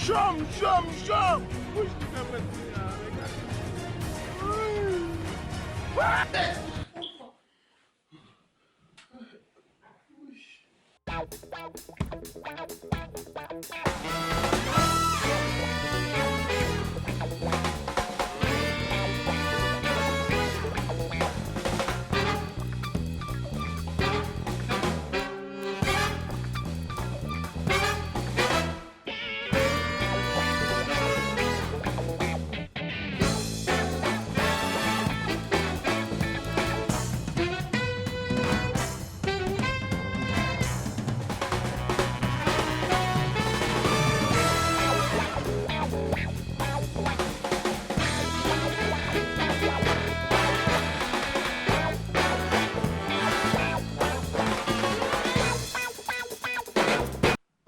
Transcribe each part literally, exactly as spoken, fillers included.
Janm, janm, janm! Wouy, li fè mwen kriye avèk.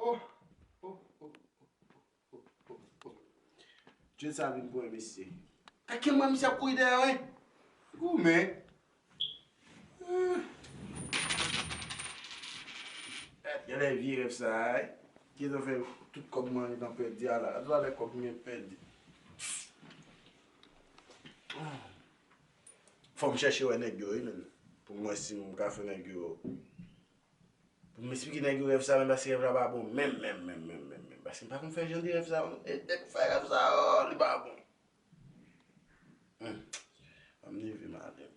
Oh, oh, oh, oh, oh, oh, oh. Jèn sa vin pran mesye. Gad ki mwen misye ap kouri dèyè, wi. Goumen. Genlè vye rèv sa a, wi. Gentan fè tout kòb mwen gentan pèdi a la. Tout valè kòb mwen pèdi. Fò m chèche wè nèg yo, wi, menn. Pou m wè si m ka fè nèg yo. Pou m esplike nèg yo rèv sa, menn, paske rèv la pa bon. Menm, menm, menm, menm, menm, menm. Paske m pa konn fè jan de rèv sa, non. E nèg fè rèv sa, oh, li pa bon. Hmm. Ann leve, madanm.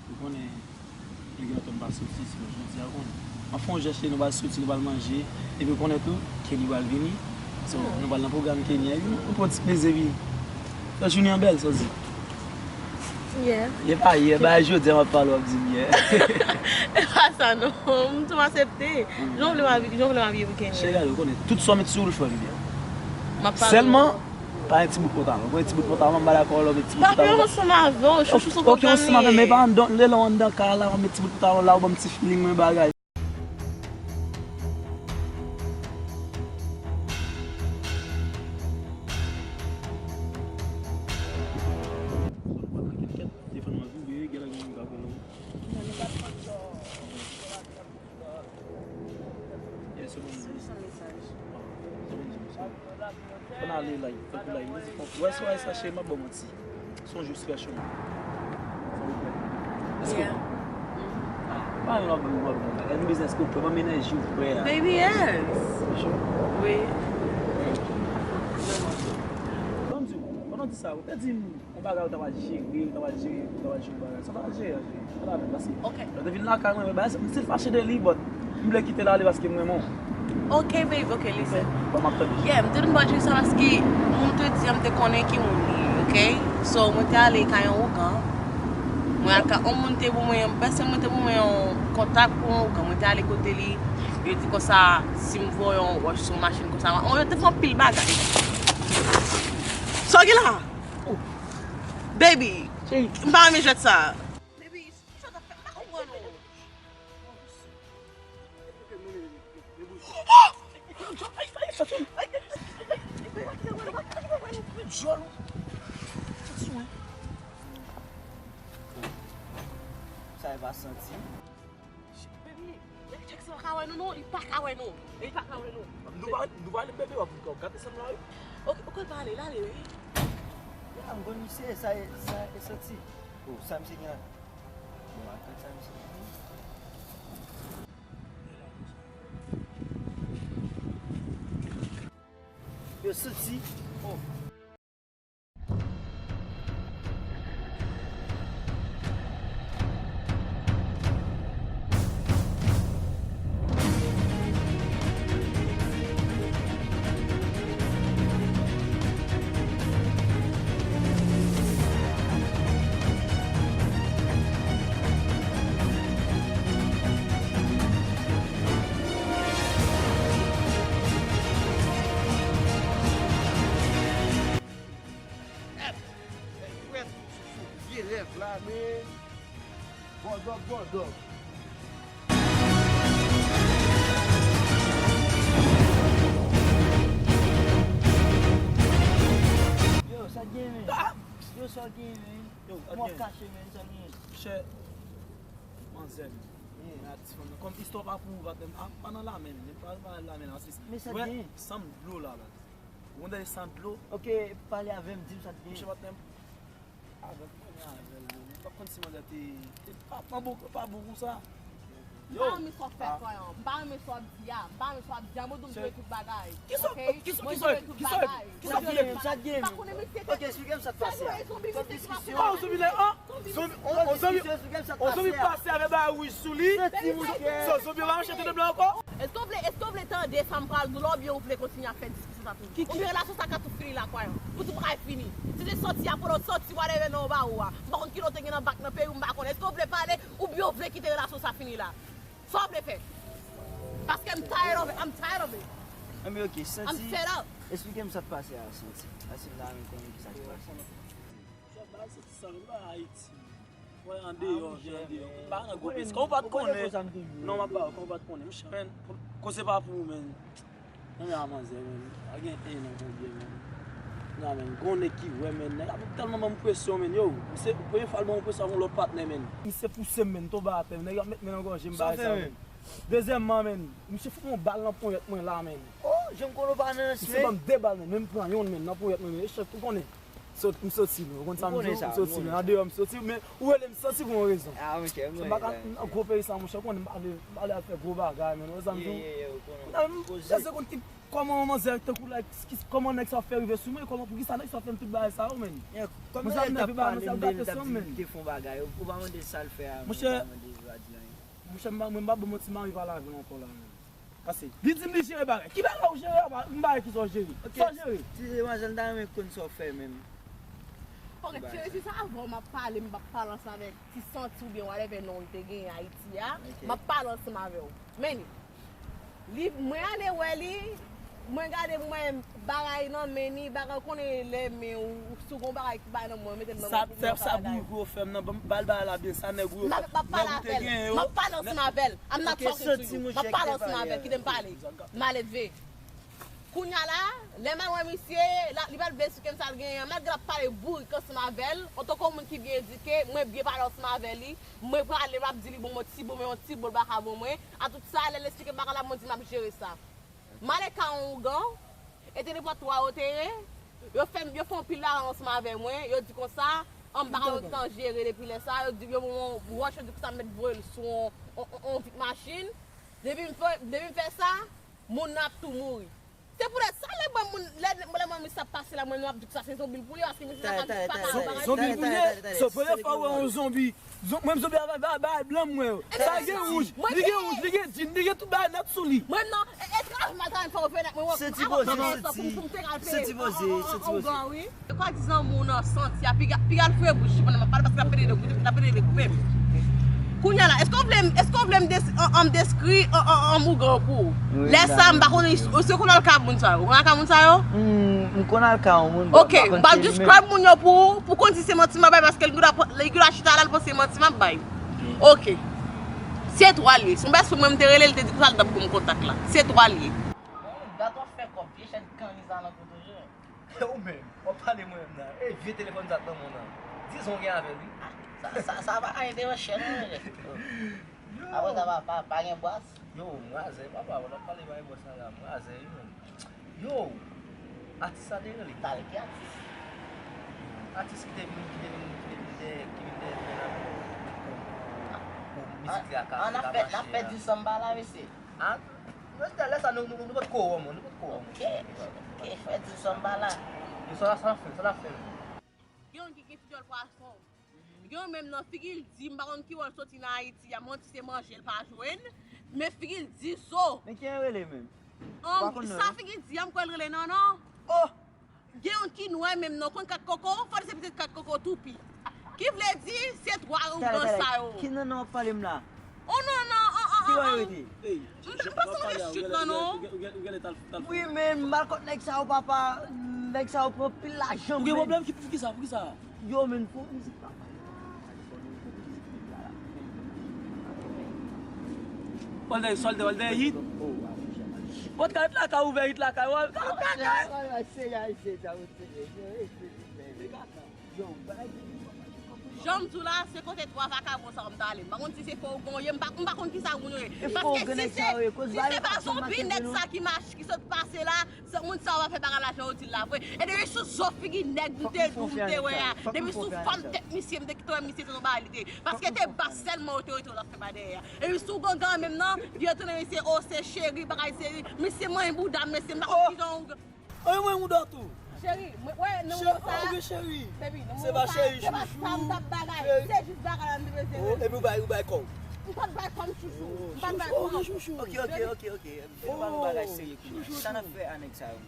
Ou konnen, nèg yo ap tann pa soti, sinon jodi a ou konnen. M ap fè yon jès, nou pral soti, nou pral manje, epi ou konnen tou, Kenny pral vini. So, nou pral nan pwogram Kenny a, epi nou pran ti plezi, epi sa jounen an bèl, sa w di. Yeah. Ye pa yè, bagay jodi a m ap pale, w ap di m yè. E pa sa non, m tou m aksepte. Jan w vle m abi-, jan w vle m abiye pou Kenny a. Cheri, ou konnen, tout sa w met sou ou l fè l byen. M ap pale. Sèlman, pa yon ti bout pantalon. Ou konn yon ti bout pantalon, m pa dakò lè w met ti bout pantalon. M ap ansanm avè w, chouchou, sou pwogram li ye. Ok, ansanm avè m, men pa anndan, lè lè w anndan kay la, w met ti bout pantalon la, ou ban m ti feeling mwen bagay. Telefòn mwen vibre, genlè gen moun k ap rele m. Yes, se bon. Sou sa mesaj. Fò n ale like, tankou like. Mwen di, wè, se wè sa, cheri, m ap ba w manti. Se yon jou special. Let's go. Yeah. Pa yon lòt moun, lòt moun. Lè nou bezwen, èske w prè? Ban m enèji w prè a. Baby, yes. Wi. Ban m di w, pandan w di sa, ou te di m, yon bagay ou ta pral jere, ou ta pral jere, ou ta pral jere bagay. Sa w ta pral jere a, cheri? Sa w ta pral jere? Ok. Lè w te vin lakay mwen, men bagay sa, m still fache de li, but m vle kite l ale paske m renmen w. Ok, babe, ok, listen. Bon, m ap tande. Yeah, m te vin pral jere sa paske moun te di a, m te konnen ki moun li ye, ok? So, mwen te ale kay yon ougan. Mwen al ka, yon moun te pou mwen, yon pèsonn mwen te pou mwen yon kontak pou yon ougan. Mwen te ale kote li, yo di konsa, si m voye yon wòch sou machin konsa, yo te fè anpil bagay. Sa w gen la? Baby, m pa renmen jwèt sa. Baby, sa w t ap fè? M pa konprann ou. Sa e pa santi. Baby, Jackson pa ka wè nou non, li pa ka wè nou. Li pa ka wè nou. Nou pa, nou pa ale bebe, w ap gate sanm la wi. Ok, ok, pa ale, l ale wi. Bon, misye, sa e, sa e santi. Oh, sa misye gen la. Bon, atann sa misye gen. Yo santi. Oh. Vye rèv la, men. Gòdòg, gòdòg. Yo, sa gen, men? Yo, sa gen, men? Yo, sa gen. Kache, men, sa gen. Chè, manzè, men. Men a ti fanm nan. Kòm istwa pa pou ou, pa, pa nan lame, men. Pa nan lame, la, sis. Men sa gen. Sanm dlo la, la. Ou konn san dlo? Ok, pale avè m, di m sa t gen. Monchè, patnè m, avè m, konnen avè l, men m pa konn si manzè te, te pa, pa bon, pa bon konsa. M pa renmen sa w fè, Koyan. M pa renmen sa w ap di a. M pa renmen sa w ap di a. Mwen di w m jere tout bagay. Ok? Mwen jere tout bagay. Mwen jere tout bagay. M pa konnen misye te. Ok, esplike m sa k pase a. Kòm diskisyon. Kòm diskisyon. Zonbi, on, on zonbi, on zonbi pase avèk bagay wouj sou li. So, zonbi pa mache tande blan ankò. Èske w vle, èske w vle tande sa m pral di w la, oubyen w vle kontinye ap fè diskisyon sa toujou? Oubyen relasyon sa ka tou fini la, Koyan? Pou tout bagay fini. Si se sòti a, pandan w sòti, whatever non w ba ou a. M pa konn kilè w te gen nan bak nan peyi w, m pa konn. Èske w vle pale, oubyen w vle kite relasyon sa fini la? Sa w vle fè? Paske I'm tired of it, I'm tired of it. Anben, ok, Santi, esplike m sa k pase a, Santi. Paske m ta renmen konnen ki sa k pase. Chè, bagay se ti sa, menm pa Ayiti. Wè, andeyò, vin andeyò. M pa nan gwo pes. Kòm ou pa t konnen. Non, m ap ba ou, kòm ou pa t konnen. Monchè, men, koze pa pou ou, men. Nan men a manzè, men. Pa gen en nan konbyen, men. Nan men, gon nèg ki wè, men. Nèg ap tèlman ban m presyon, men. Yo, misye, premye fwa l ban m presyon avèk yon lòt patnè, men. Misye pouse m, men, tonbe atè, men. Nèg ap met men nan gòje m, bagay sa, men. Dezyèmman, men, misye fout yon bal nan ponyèt mwen la, men. Oh, jan m konnen w pa nan. Misye ban m de bal, men. Men m pran yonn, men, nan ponyèt mwen, men. Echèk, ou konnen. Sot, m soti, men. Ou konn sa m di w? M soti, men. Andeyò, m soti, men ou rele m soti pou yon rezon. Ah, ok, m konnen sa. M pa ka nan gwo peyi sa, monchè, ou konnen m pa vle, m pa vle al fè gwo bagay, men. Ou sa m di w? Nan, m bezwen konn ki, kòman manzè tankou la, ki, kòman nèg sa fè rive sou mwen, kòman, poukisa nèg sa fè m tout bagay sa yo, men. Monchè, ap nève bagay, monchè, ap gate san m, men. Ou pa mande l sa l fè a, men. Monchè, ou pa mande l, ou pa di l anyen. Monchè, m pa, mwen, m pa bon, mwen ti mari pale avè l ankò la, men. Pase. Li di m li jere bagay. Ki bagay ou jere a? M bagay ki sa w jere? Sa w jere? Ti demwazèl, m ta renmen konn sa w fè menm. Ok, ti resi sa avan m ap pale, m p ap pale ansanm avèk ti Santi oubyen whatever non l te genyen Ayiti a. M ap pale ansanm avè w. Men li. Li, mwen ale wè li, mwen gade, mwen bagay nan men li, bagay, ou konnen lè men ou, si w gon bagay ki bay nan men w, mete l nan men w pou mwen sa bagay. Sa bouyou fè m nan, ba l bagay la byen, sa nèg ou yo, nèg ou te genyen yo. M ap pale ansanm avè l. I'm not talking to you. M ap pale ansanm avè l, kite m pale. M a leve. Kounye a la, lè m al wè misye, la, li pa t vle esplike m sa l genyen an. Malgre l ap pale bourik ansanm avè l, antanke yon moun ki byen edike, mwen byen pale ansanm avè li, mwen prale, m ap di li bon, mwen ti bon, men yon ti bon l pa ka bon mwen. A tout sa, lè l esplike m bagay la, mwen di m ap jere sa. M ale ka yon ougan, e te nenpòt twa yo te ye, yo fè m, yo fè yon pil lajan ansanm avè mwen, yo di konsa, an m pa ka menm tan jere depi lè sa, yo di, yo ban m yon wòch, yo di konsa m mèt voye l sou yon, yon, yon, yon vit machin. Depi m fè, depi m fè sa, moun nan ap tou mouri. Se poutèt sa, lè mwen, moun, lè, lè mwen misye ap pase la, mwen menm ap di konsa se zonbi l pou li, paske misye la pa ka fè bagay. Zonbi l pou li ye? Se premye fwa w wè yon zonbi. Zon-, mwen, zonbi a bay, bay, bay blan mwen yo. Sa gen wouj, li gen wouj, li gen djin, li gen tout bagay nèt sou li. Mwen non, e, e travay m al travay m fè w vre nèt, mwen wè. Soti poze, soti. Soti poze, soti poze. Swadizan moun nan santi a, piga, piga l fre bouch li pandan m ap pale, paske l ap pede de, l ap pede de koupe m. Kounye a la, èske w vle m, èske w vle m des-, an, an m deskri an, an, an mougan pou ou? Lè sa, m pa konnen, èske w konn al ka moun sa yo? Ou konn al ka moun sa yo? M konn al ka yon moun, but m pa konn ki nimewo. Ok, m pral describe moun yo pou ou, pou w konn si se manti m ap bay, paske li gendwa, li gendwa chita la, l panse se manti m ap bay. Ok. Se twa l ye. Se yon bèsè mwen, m te rele l, te di konsa l t ap ban m kontak la. Se twa l ye. Dat w ap fè kòb, vye chèn kanni sa nan kote w ye. Ou menm, w ap pale mwen menm nan. E vye telefòn sa t nan men w nan. Dizon gen avè l, wi. Ah, sa, sa, sa pa ka enterese non, mesye. Yo. Apre sa, pa, pa, pa gen bwas. Yo, mwazel, papa, w ap pale bay bwas la la, mwazel, wi, menm. Yo, atis sa te rele. Pale ki atis? Atis ki te vin, ki te vin, ki te vin dèyè, ki vin dèyè, ki vin dèyè pou, pou, pou mizik la ka, ka mache a. An, an ap pèdi sanba la, mesye. Ah, mesye, lè sa nou, nou, nou pot ko wè mwen, nou pot ko wè mwen. Ok, ok, pèdi sanba la. Yo, sa la, sa la fè, sa la fè. Gen yon ki gen fidèl pwason. Gen yon menm nan figi l di, m pa konn ki wòl soti nan Ayiti a, manti se manje l pa jwenn, men figi l di zo. Men ki rele menm? Sa figi l di a, m kwè l rele non, non. Oh! Gen yon ki nwè menm non, konn kak koko, fò l se pitit kak koko toupi. Ki vle di, se twa ougan sa yo. Ki non non w ap pale m la? Oh non, non, an, an, an, an. Ki wè rete? M pa sonje chit lan non. Wi, men m al kot nèg sa yo, papa. Nèg sa yo pran pil lajan, men. Ou gen pwoblèm ki, poukisa, poukisa? Yo, men, fò mizik papa. Wòl dèyè, sòl dèyè, wòl dèyè hit. Wòl ka hit la ka ouvè hit la ka wòl. Jan m di w la, se kote twa vakabon sa yo m t ale. M pa konn si se fo ougan yo ye, m pa, m pa konn kisa moun yo ye. Paske si se, si se pa zonbi nèg sa ki mach, ki sot pase la, se moun sa yo pa fè bagay la jan yo di l la vre. E depi sou zo figi nèg m te di w m te wè a, depi sou fòm tèt misye m te kite wè misye se yon bagay li te ye. Paske te bas sèlman yo te rete yo t ap fè bagay dèyè a. Epi sou gangan menm nan, vye tounen mesye, o, se cheri, bagay seri. Mesye manyen bouda m, mesye, m pa konn kijan ou. Anyen mwen mouda tou. Cheri, mwen, wè, nan moman sa, ou gen cheri. Baby, nan moman sa, se pa sa m t ap bagay. Se jis bagay la m te bezwen. Oh, epi ou bay, ou bay kò w. M pa t bay kò m chouchou. M pa t bay kò m. Ok, ok, ok, ok. Ou pa nan bagay serye kounye a. Sa n ap fè a nèg sa yo?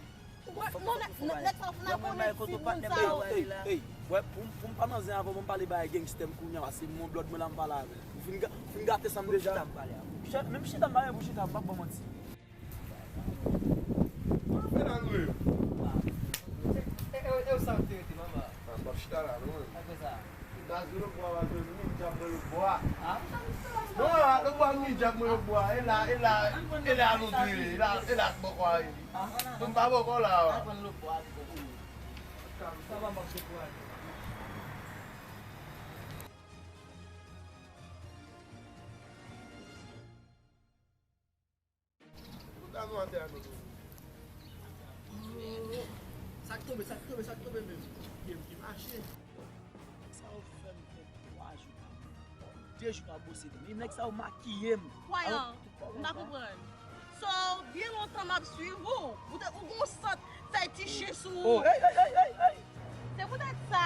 Wè, non, nèg sa yo fè n ap konnen ti moun sa yo. Ey, ey, wè, pou, pou m pa nan zen avè w, ban m pale bagay gangsta m kounye a, paske m gon blòd mwen la m pale avè l. Ou fin ga-, fin gate sa m deja. Chita m pale avè w. Menm chita m pale pou chita, m p ap ba w manti. Fè nan nou yo. E, e, e, sa te rete, manman. Ah, m ap chita la, non, menm. Apre sa. Gaz yo, lòt bwa, va jwenn mi dyab mwen lòt bwa. Ah, non, lòt bwa, mi dyab mwen lòt bwa. E la, e la, e la, nou di, e la, e la, bòkò a ye. Ah, m pa bòkò la, wa. Al pran lòt bwa, sa va, m ap dekouraje. Sa k tonbe, sa k tonbe, sa k tonbe menm? Pye m ki mache. Sa yo fè m fè twa jou pa bwose dlo. E nèg sa yo makiye m. Kwayan, m pa konprann. So, byen lontan m ap swiv ou. Ou te, ou gon sant fètiche sou ou. Oh, ey, ey, ey, ey, ey. Se poutèt sa,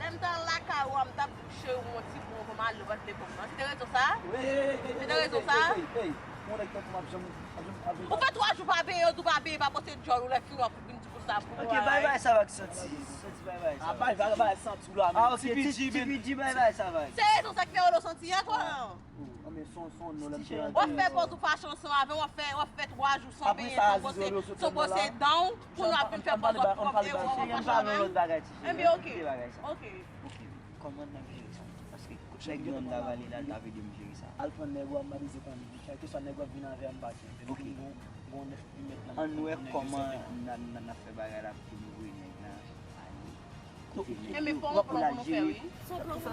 lè m t al lakay ou a, m t ap di w cheri w yon ti bon, bon, m al lè w pa t vle bon nan. Se te rezon sa? Ey, ey, ey, ey, ey, ey, ey, ey, ey. Yon nèg tankou m ap janm, ap janm, ap janm. Ou fè twa jou pa peye, ou tou pa peye, pa poste djòl ou lè fini w ap vin di pou sa pou. Ok, bay bay sa w ak santi. Santi bay bay sa. Ah, bay bay bay santi w la, men. Ah, ok, T P G, bay bay sa w ak. Se rezon sa k fè yo rele w santi a, twa. Ou, anben, son, son, non, lè m te antre. W ap fè pòz ou pa chanson avè, w ap fè, w ap fè twa jou san benyen, san bwose, san bwose dan w, pou nou ap vin fè pòz w ap, w ap, w ap, w ap fè chanson avè m. Enben, ok. Ok. Ok, kòman n ap jere sa? Paske nèg yo an m t ap ale la, l t ap ede m jere sa. Al pran nèg ou a, m pa bezwen konnen. Kèlkeswa nèg w ap vin avè a, m pa gen. Ok. M gon, gon nèf ki mèt nan. Ann wè kòman n a, n a, n a fè bagay la pou nou voye nèg la ale. Enben, fò yon plan pou nou fè, wi.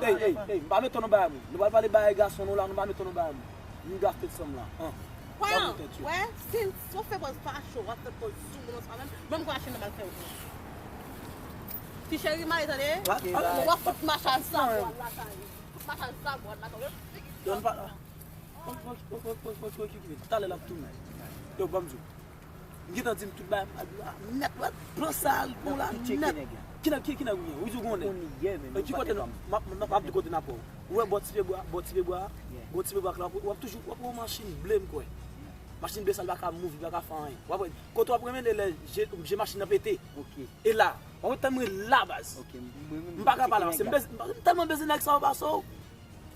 Ey, ey, ey, m pa met non bagay moun. Nou pral pale bagay gason nou la, nou pa met non bagay moun. M gaste tèt sanm la. An. Kwayan, wè, si, si w fè pòz facho, w ap fè pòz sou moun ansanm menm, ban m kwache nan mal fè w. Ti cheri, m ale tande. W ap fout machan sa, bwad lakay. Fout machan sa, bwad lakay. Donn pa la. Talè l ap tounen. Yo, ban m di w. M gentan di m tout bagay, m nèt, wè, plan sa, bon la, nèt. Ki nèg, ki, ki nèg ou ye? Ou di w gon nèg. Ki kote n ap, m ap, m ap di kote n ap wè w. Ou wè bò ti pye bwa, bò ti pye bwa, bò ti pye bwa la, w ap toujou, w ap wè yon machin ble m kwè. Machin ble sa, l pa ka mouv, li pa ka fè anyen. W ap wè, kote w ap renmen lè, lè je, je machin nan pete. Ok. E la, w ap wè tèlman la baz. Ok, m, m, m, m pa ka pale, paske m bezwen, m tèlman bezwen nèg sa yo pase w.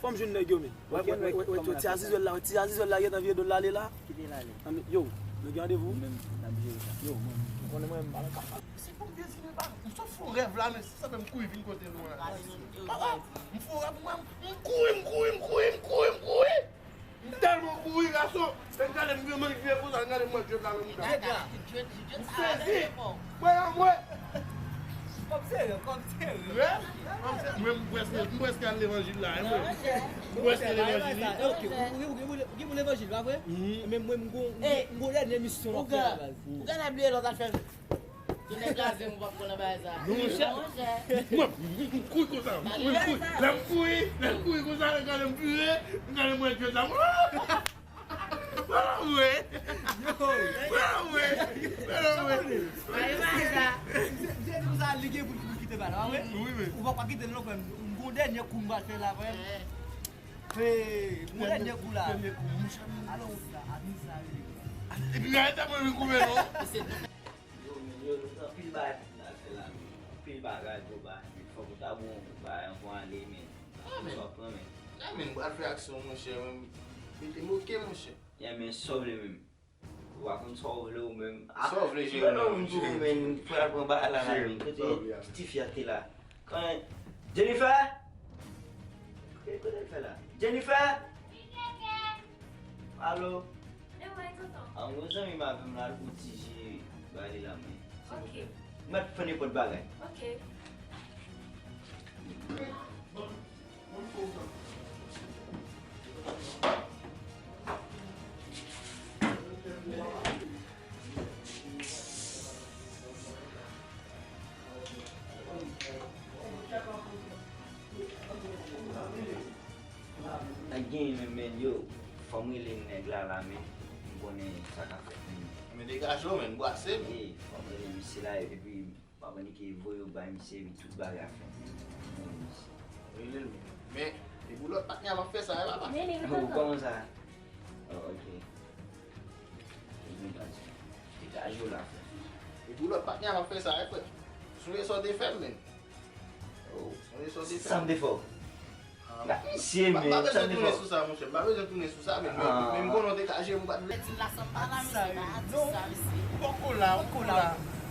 Fò m jwenn nèg yo, men. Wè, wè, wè, wè, wè, ti azizwèl la, wè, ti azizwèl la, gentan vire do l ale la. Kite l ale. Yo, nou gen randevou? Ou menm, n ap jere sa. Yo, mwen, ou konnen mwen, m pa nan kap. Se pou m dezire, pa, m sot fè yon rèv la, men se sa fè m kouri vin kote nou an la. Papa, m fè yon rèv, mwen, m kouri, m kouri, m kouri, m kouri, m kouri. M tèlman kouri, gason. Lè m gade m vye manje vye konsa, m gade m wè djwèt la nan mouda. Djwèt la, djwèt, djwèt. M sezi. Mwen, mwen. Kòm serye, kòm serye. Mwen, mwen, m prèske, m prèske al levanjil la, mwen. M prèske levanjil, wi. Ok, ou, ou, ou, ou gen pou levanjil, pa vre? Mhm. Men mwen, m gon, m gon, m gon dènye misyon m ap fè la, baz. Ou genlè bliye lòt afè. Tout nèg la zen ou p ap konn nan bagay sa. Non, monchè. Monchè. Mwen, m kouri konsa, m kouri, m kouri. Lè m kouri, lè m kouri konsa, lè gade m vire, m gade mwen jwèt la. Mwen la vre. Mwen la vre. Mwen la vre. Jezi konsa, li gen pou l kite bal la, wi. Wi, wi. Ou pa ka kite l non, frè m. M gon dènye kou m pral fè la, frè m. Hey, m gon dènye kou la. Premye kou, monchè. Alò, ou sa, a di sa, wi. Epi, gade sa mwen vin koupe, non. Yo, men, yo, nou gen anpil bagay pou n al fè la, men. Anpil bagay pou bay, men fòk ou ta bon, bay ankò ale, men. Ah, men. Ou konprann, men. Ah, men, m pral fè aksyon, monchè, men. Mete m oke, monchè. Yeah, men, sa w vle menm. Ou pa konn sa w vle ou menm. Ah, sa w vle, jere, non, m di w, men, pral pran bagay la, la, men. Kote ti fi a te la? Kan, Jennifer? Kote, kote l fè la? Jennifer? Alo? E mwen, tonton. An gwo zanmi m avè m la, l pou ti je ba li la, mwen. Silvouplè. Ok. M mèt fè nenpòt bagay. Ok. Nèg genyen men, men, yo, fò m rele nèg la la, men, m konnen sa k ap fèt, men. Men degaje w, men, bwase, men. Wi, fò m rele misye la, epi m ap annik voye w bay misye, epi tout bagay ap fèt, men. Rele l, men. Men, e boulòt patnè a m ap fè sa, e papa. Ou kòman sa? Oh, ok. Degaje w la, frè. E boulòt patnè a m ap fè sa, e frè. Sonje sa w te fè m, men. Oh. Sonje sa w te fè m. Sa m te fè w? Ah. Gad misye, men, sa m te fè w? M pa bezwen tounen sou sa, monchè. M pa bezwen tounen sou sa, men, men, men m konnen w te ka jere m, m pa t vle. Di l la sanm pa la, mesye, pa atis sa, mesye. Poko la, poko la.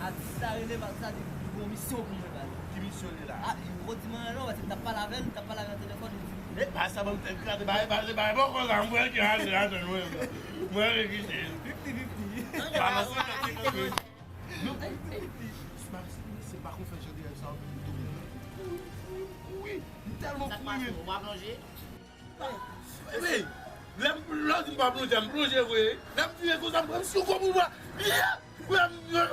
Atis la rele m, atis la di, bon, misyon pou mwen, baz. Ki misyon li la? Ah, ou di mwen non, paske m t ap pale avè l, m t ap pale avè l nan telefòn, li di. E pa sa, ban m tèt grate, bay, bay, bay, poko la, m wè ki raje, raje, mwen, mwen, mwen, kite. Fifty fifty. Balanse tèt li kanpe. Non, se pa, se pa konfyans jan de sa, wi, m tèlman kouri, men. Sa k pase, w ap lonje? Wi, lè m, lè w di m pa plonje, m plonje vre. Lè m vire konsa, m pran m sou kò pou m wè. Yeah! Frè m, frè m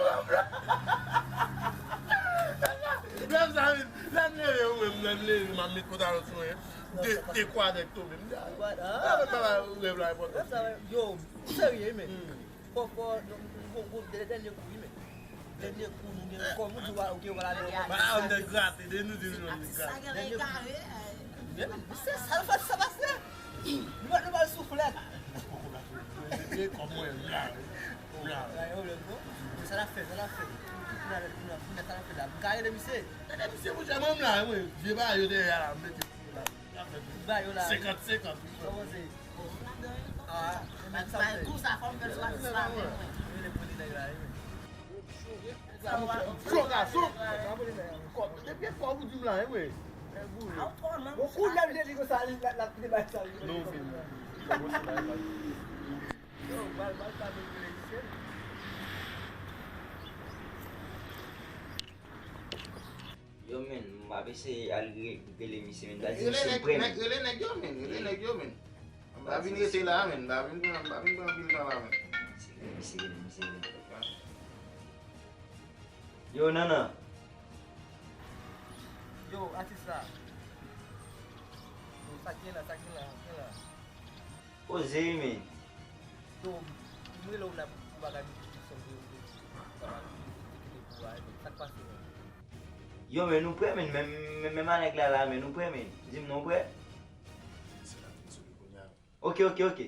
sa vin. Lè m sa vin, lè m leve, ou wè m, lè m leve, m ap met pantalon sou mwen. De, de kwadrèk tonbe. M di, ah, ah, men bagay rèv la enpòtan. Yo, ou serye, men. Fò, fò, nou, nou, nou, dènye kou, wi, men. Dènye kou, nou gen kòm ou di, wa, ok, wala, non. Ba, nou te grate, de nou di nou te grate. Sa gen lè egare, eh. Men, se sa, sa, sa pase. Nou pa, nou pa souflèt. Kòm mwen, la, la. Sa la fè, sa la fè. Sa la fè la. M ka rele misye. Rele misye, monchè, mwen la, mwen. Vye bagay yo dèyè la, mete la. Ba yo la. Senkant senkant, wi. Kòman se? Ah, men sa fè. Kou sa, fò m fè l sou atis la, men mwen. Rele pou li nèg la, wi. Cho gason. Depi kò ou di m la, wi. Bon, kou lè m te di konsa, li la, la, li bay sa, wi. Non, men. Yo, bal, bal, sa vle rele misye. Yo, men, m ap eseye al re-, rele misye, men, gade misye prè, men. Rele nèg yo, men, rele nèg yo, men. M pa vin rete la, men, m pa vin pran, m pa vin pran anpil tan la, men. Misye rele, misye rele, misye rele. Yo, Nannan. Yo, atis la. Yo, sa k gen la, sa k gen la, sa k gen la. Poze wi, men. Yo, m rele w la pou, pou bagay misye ki sòt de, de, de, de, de, de, de, sa k pase, men? Yo, men nou prè, men, men, men, men manèg la, la, men nou prè, men. Di m non, ou prè? Se la vin sou li kounye a. Ok, ok, ok.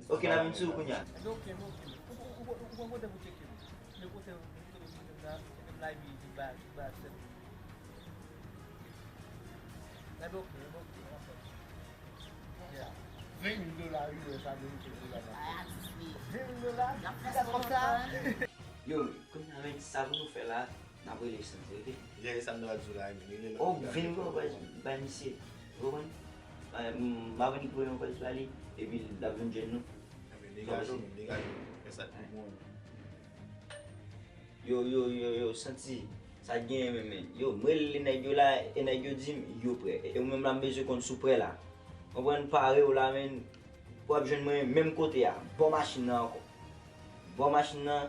Ok, n a vin sou ou kounye a. Ok, ok, ok. Ou, ou, ou, ou, ou pran kote pou tcheke m. Men kote, kote m la, epi m la, epi m ba, ba aksè. Epi ok, epi ok, anfèt. Yeah. Ven mil dola, wi, wè sa, ven mil dola. Ven mil dola? Sa konsa? Yo, kounye a, men, sa pou nou fè la, n ap rele Santi, ok? Jere sa m ta di w la, men, rele l. Oh, vin pran vwayaj bay misye. Ou konprann? Eh, m, m ap vin pran yon vwayaj ba li, epi l ap vin jwenn nou. Enben, degaje w, men, degaje w. Fè sa k pou bon. Yo, yo, yo, yo, Santi, sa k genyen menm, men? Yo, m rele nèg yo la, e nèg yo di m, yo prè. E, e ou menm la, m bezwen konn si w prè la. Konprann, pare w la, men, w ap jwenn mwen menm kote a, bò machin nan ankò. Bò machin nan,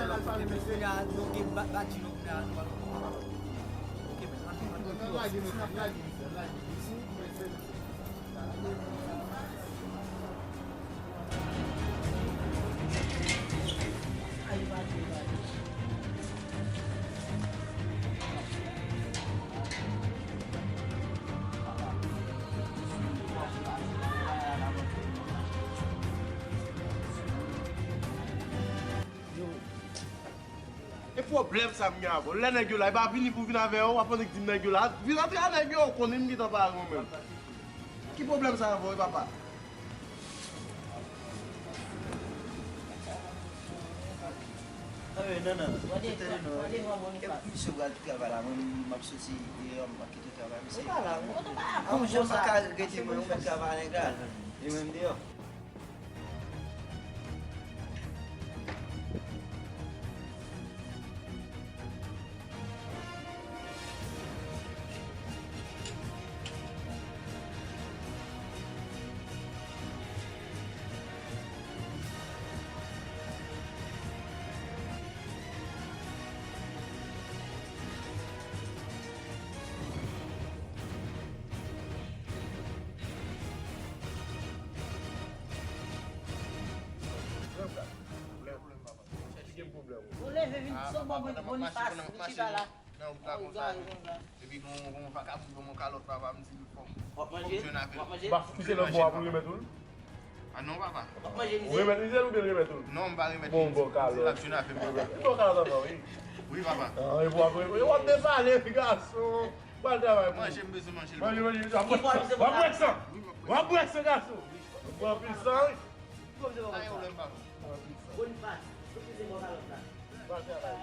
nan alfabe, mesye. Kounye a, nou gen ba-, badji nou kounye a, nou pral. Ok, men, ann, ann, ann. Pwoblèm sa m gen avè w? Lè nèg yo la, e pa vini pou vin avè yo, w ap annik di m nèg yo la. Vin antre a nèg yo, ou konnen m gentan pare mwen menm. Ki pwoblèm sa avè w, papa? Anben, non, non. Gade, gade, gade, gade. E misye pral travay la, mwen, m ap soti deyò, m ap kite travay, misye. Ou pa la, ou pa la. An, jan sa ka rete, mwen, ou mèt travay nèg la. E mwen, m deyò. Ou leve vin sou bò Boni-, Bonifas, vin chita la. Nan wout la konsa. Epi gon, gon vakabon ban mwen kalòt, papa, m di l fò m, fò m jwenn avè l. W ap manje? Ba, pouse lòt bò a pou l remèt ou l. Ah non, papa. W ap manje mizè? Ou remèt mizè l oubyen l remèt ou l? Non, m pa remèt li. Bon, bon kalòt. M di l ap jwenn avè m. Bon kalòt ankò, wi. Wi, papa. Ah, epi w ap, w ap depale, gason. Pral travay pou ou. Manje, m bezwen manje l. Manje, manje, manje. W ap bwè san. W ap bwè san, gason. Ou pran anpil san, wi. Sa gen pwoblèm, papa. Bonifas, ou pouse bò kalòt la. Pral travay.